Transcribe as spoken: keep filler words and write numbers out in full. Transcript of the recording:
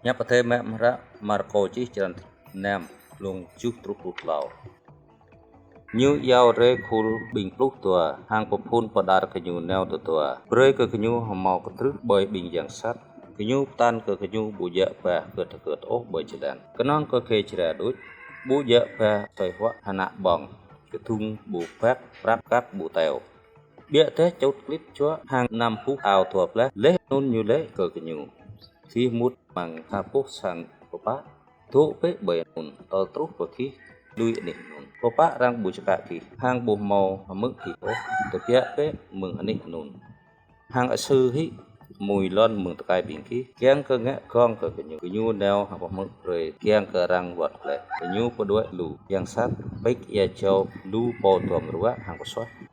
Hiăp Adai mơak mơ̆ng hră Markô čih, črăn năm, lông tơjuh truh pluh klâo. Ñu iâu rai khul ƀing pluh dua, hăng pơphun pơđar kơ gơñu nao tơdua, brơi kơ gơñu hơmâo kơtrưh ƀơi ƀing yang sat. Gơñu pơtăn kơ gơñu ƀu djă ba kơ tơkơt ôh ƀơi jơlan, kơnơ̆ng kơ khĕ jra đôč, ƀu djă ba asơi huă hơnă ƀơ̆ng, kơdŭng ƀu bak, prăp kăp ƀu teo. Biă tĕh čut klĭp čuă hăng năm puh ao dua blah. Laih anŭn ñu laĭ kơ gơñu: Gih mŭt amăng sa boh sang pơpă, dŏ bĕ ƀơi anŭn tơl truh pơ gih lui anih anŭn. Pơpă arăng ƀu čơkă gih, hăng ƀu hơmâo hơmư̆ gih ôh, tơbiă bĕ mơ̆ng anih anŭn. Hăng asư hĭ mui lŏn mơ̆ng tơkai ƀing gih, kiăng kơ ngă gơ̆ng kơ gơñu. Gơñu nao hăng pơhmư̆ brơi kiăng kơ arăng wơ̆t glaĭ. Gơñu pơđuaĭ lu yang sat, pik ia jâo lu pô duăm ruă hăng pơsuaih.